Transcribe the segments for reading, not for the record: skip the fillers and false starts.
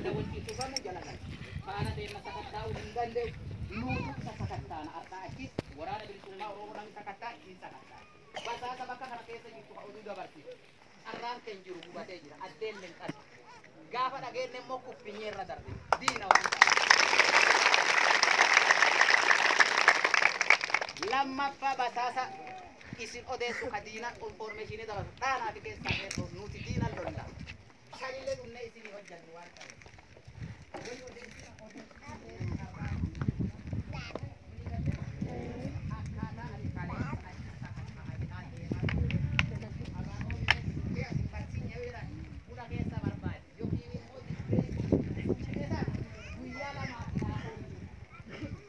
Dawwachiisufamu jala gala. Faana deemna sakattaa'uu hin danda'u. Nuutu isa sakattaana har'aa achis waraana bilisummaa Oromoo namni sakattaa hin sakattaa. Basaasa bakka kana keessa jirtu ka oduu dabarsitu. Carraan kan jiru gubatee jira. Addeen hin qabu. Gaafa dhageenye immoo kuffinyeerra darbe. Diina waan ta'eef. Lammaffaa basaasa isin odeessu ka diina information dabarsu dhaanaa fi keessaa eeguu nuti diina lolla. Shanillee dhumne isinii hojjannu waan ta'eef. Wani odeessina odeessina akkaataa ani kaleessa achi sakatta'aa deemaa ture. Asin barsiin jedhan hudha keessa barbaade yookiin immoo dibbee guyyaa lamaaf naa oolu.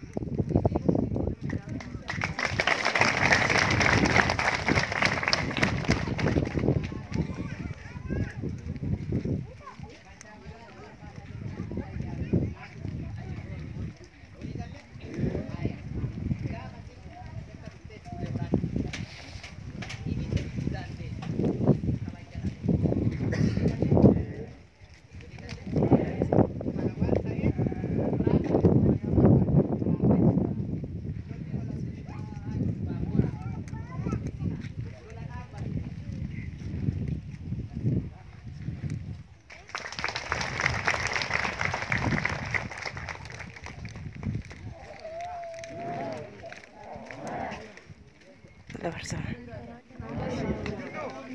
Dabarsama.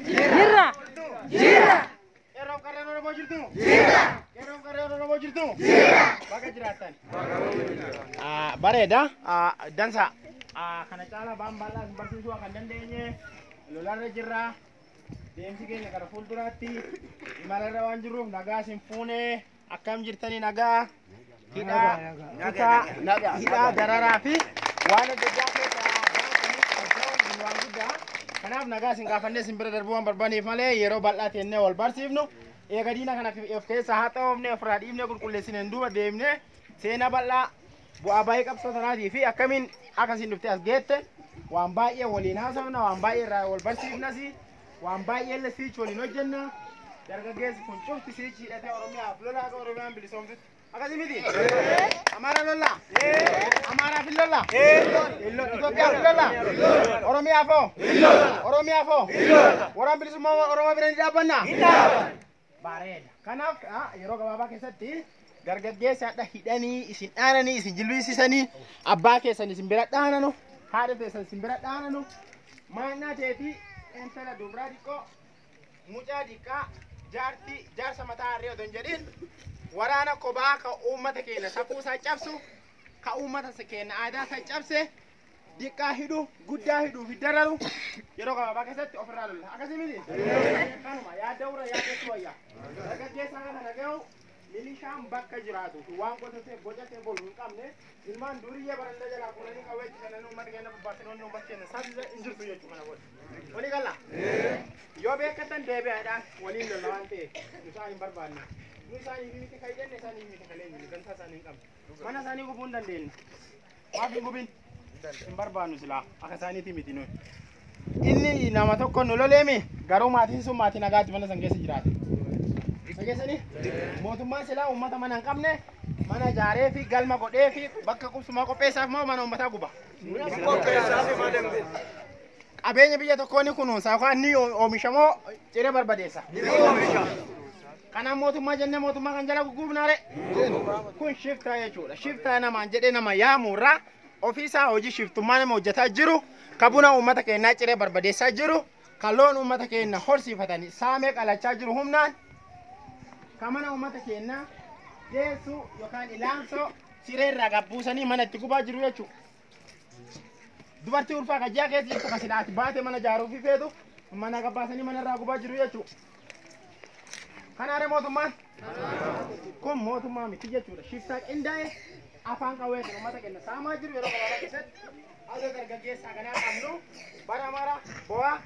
Jirra! Jirra! Qeerroof qarreen Oromoo jirtu? Jirra! Qeerroof qarreen Oromoo jirtu? Jirra! Baga jiraattan. Bareeda. Dansa. Kana caalaa baan bal'aa isin barsiisuu kan dandeenye lolarra jirra. Deemsi keenya gara fuulduraatti imalarra waan jirruuf nagaa isin fuunee akkam jirtanii nagaa hidhaa kutaa hidhaa dararaa fi waan adda addaa keessa baatanii waan guddaa. Kanaaf nagaa isin gaafannee isin bira darbuu waan barbaanneef malee yeroo bal'aa teennee wal barsiifnu eega diina kana of keessa haa xaa'oofne ofirraa dhiibnee qulqulleessineen duuba deemnee seenaa bal'aa bu'aa baay'ee qabsoo sanaatii fi akkamiin akkasiin dhuftee as geette waan baay'ee waliin haasofna waan baay'ee irraa wal barsiifnas waan baay'ee illee siichi waliin hojjenna. Dargaggeessi kun cufti siichi hidhatee Oromiyaaf lola akka Oromiyaan bilisoomtutti. Akkasii miti? Amaara lola? Amaaraaf hin lola? Itoophiyaaf hin lola? Oromiyaaf hoo? Oromiyaaf hoo? Waraan bilisummaa Oromoo bira ni dhaabbanna? Bareeda. Kanaaf yeroo gabaabaa keessatti dargaggeessa hadha hidhanii isin dhaananii isin jilbiisisanii abbaa keessan isin bira dhaananu haadha teessan isin bira dhaananu maannaa teetii intala dubraa xiqqoo mucaa xiqqaa jaartii jaarsa mataa harree otoo hin jedhin waraana kophaa ka uummata keenya safuu isaa cabsu ka uummata keenya aadaa isaa cabse diqqaa hidhu guddaa hidhuu fi dararu yeroo gabaabaa keessatti ofirraa lolla. Akkasii miti? Kanuma yaadda urra yaaddessu wayya. Dargaggeessa kana gahu milishaan bakka jiraatu waan qotatee bocatee bolu hin qabne ilmaan duriyyee baranda jalaa fuudhanii qawwee citanii uummata keenya bobbaasanii uummata keenya saasisa hin jirtu jechuu kana booda. Walii galla? Yoo beekatan deebi'aadhaan waliin lolla waan ta'eef nu isaan hin barbaanne. Nu isaan hin miti kan jenne isaan hin miti kan leenjine dantaa isaanii hin qabne. Mana isaanii gubuu hin dandeenye. Maaf hin gubin? Hin barbaannu silaa akka isaaniiti miti nuyi. Inni nama tokko nu loleemi garuu maatiin sun maatii nagaatti mana san keessa jiraate. Dhageessanii? Mootummaan silaa uummata mana hin qabne mana ijaaree fi galma godhee fi bakka qubsumaa qopheessaaf moo mana uummataa guba? Qabeenya biyya tokkoo ni kunuunsa yookaan ni oomishamoo ciree barbadeessa? Kanaaf mootummaa jennee mootummaa kan jala gugguufnaare? Kun shiftaa jechuudha. Shiftaa namaan jedhee nama yaamuurraa ofiisaa hojii shiftummaa nama hojjetaa jiru ka buna uummata keenyaa ciree barbadeessaa jiru ka loon uummata keenya horsiifatanii saamee qalachaa jiru humnaan ka mana uummata keenyaa geessu yookaan ilaamsoo siree irraa gabbuusanii mana itti gubaa jiru jechuudha. Dubartii ulfaa ka ji'a keessa jirtu ka silaati baate mana ijaaruu fi feetu mana gabbaasanii mana irraa gubaa jiru jechuudha. Kanaare mootummaan kun mootummaa miti jechuudha. Shiftaa qindaa'e afaan qawweetiin uummata keenya saamaa jiru yeroo gabaabaa keessatti haala dargaggeessaa kanaa qabnu bara mara bu'aa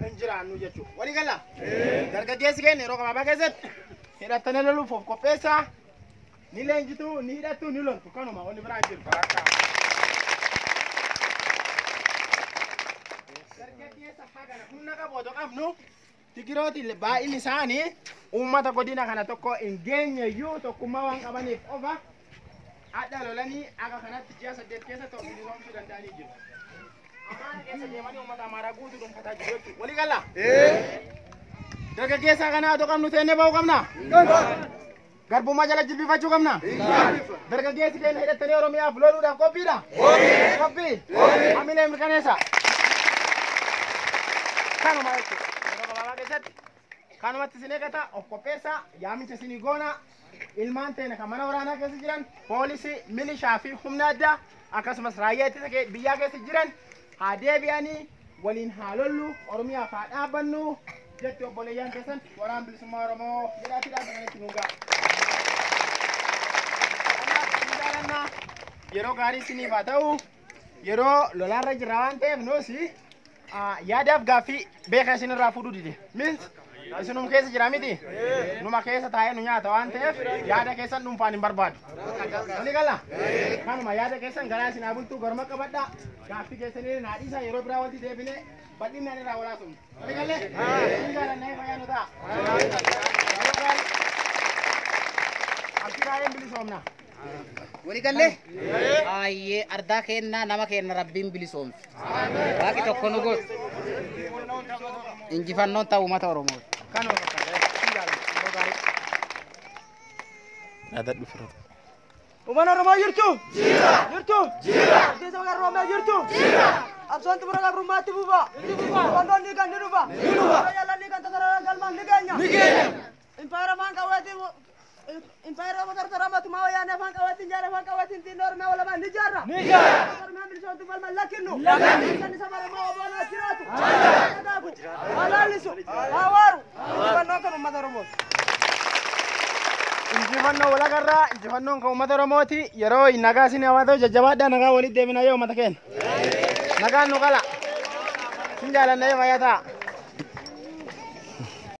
hin jiraannu jechuudha. Walii gala dargaggeessi keenya yeroo gabaabaa keessatti hidhattanii loluuf of qopheessaa ni leenjitu ni hidhattu ni loltu kanuma wanni biraa hin jiru. Dargaggeessa hagana humna qabu otoo qabnu Tigirooti baay'inni isaanii Uummata godina kana tokko hin geenye iyyuu tokkummaa waan qabaniif qofa adda lolanii akka kanatti ji'a 8 keessa bilisoomsuu danda'anii jiru. Amaara keessa deemanii uummata Amaaraa guutuu dhuunfataa jiru jechuudha. Walii galaa? Dargaggeessa kanaa otoo qabnu teennee ba'uu qabna? Garbummaa jala jilbifachuu qabna? Dargaggeessi keenya hidhattanii Oromiyaaf loluudhaaf qophiidha? Qophii? Hamilee mirkaneessa. Kanuma jechuudha. Yeroo gabaabaa keessatti kanumatti isin eegata of qopheessa yaamicha isinii goona ilmaan teenya kan mana waraanaa keessa jiran poolisii, milishaa fi humna addaa akkasumas raayyaa ittisa biyyaa keessa jiran haa deebi'anii waliin haa lollu Oromiyaaf haa dhaabbannu jetti obboleeyyan keessan waraan bilisummaa Oromoo jedhaatti dhaabbatanitti nu ga'a. Yeroo gaarii isiniif haa ta'u yeroo lolaarra jirra waan ta'eef nuus yaadaaf gaaffii beeka isinirraa fuudhuu dide. Means isinum keessa jira miti numa keessa taa'ee nu nyaata waan ta'eef yaada keessan dhuunfaan hin barbaadu. Walii gala? Kanuma yaada keessan garaa isin haa bultuu garuma qabadhaa gaaffii keessanii naa dhiisaa yeroo biraa walitti deebinee bal'inaan irraa walaasumna. Walii galee? Isin jaalannee fayyaa nu ta'a. Yeroo gaarii. Abshiraayeen bilisoomna. Waliigallee? Ayyee ardaa kennaa nama kenna rabbiin bilisoomsu. Waaqi tokko nu godhu. Injifannoon ta'u uummata Oromooti. Kanuma fakkaata. Isin jaalladha. Yeroo gaarii. Uummanni Oromoo jirtu? Jira. Jirtu? Jira. Abdiisa Oromoo jirtu? Jira. Absoon xumura gabrummaatti buufa. Wantoonni kan ni dhufa. Ni dhufa. Jaalalli kan tasarara galmaan ni geenya. Ni geenya. Impaayera afaan qawweetiin impaayera tartara mootummaa wayyaanee afaan qawweetiin jaara afaan qawweetiin xinnoo Oromiyaa walamaan ni jaarra. Ni jaarra. Oromiyaan bilisoomtu falman lakkinnu. Lakkinnu. Kan isa Oromoo oboonaa jiraatu. Haa haa laallisu. Haa waaru. Injifannoon kan uummata Oromooti. Injifannoo walagarraa injifannoon kan uummata Oromooti. Yeroo nagaa isin hawaa ta'u jajjabaadhaa nagaa walitti deebinaa yoo uummata keenya. Nagaan nu qala. Isin jaalannee fayyaa ta'a.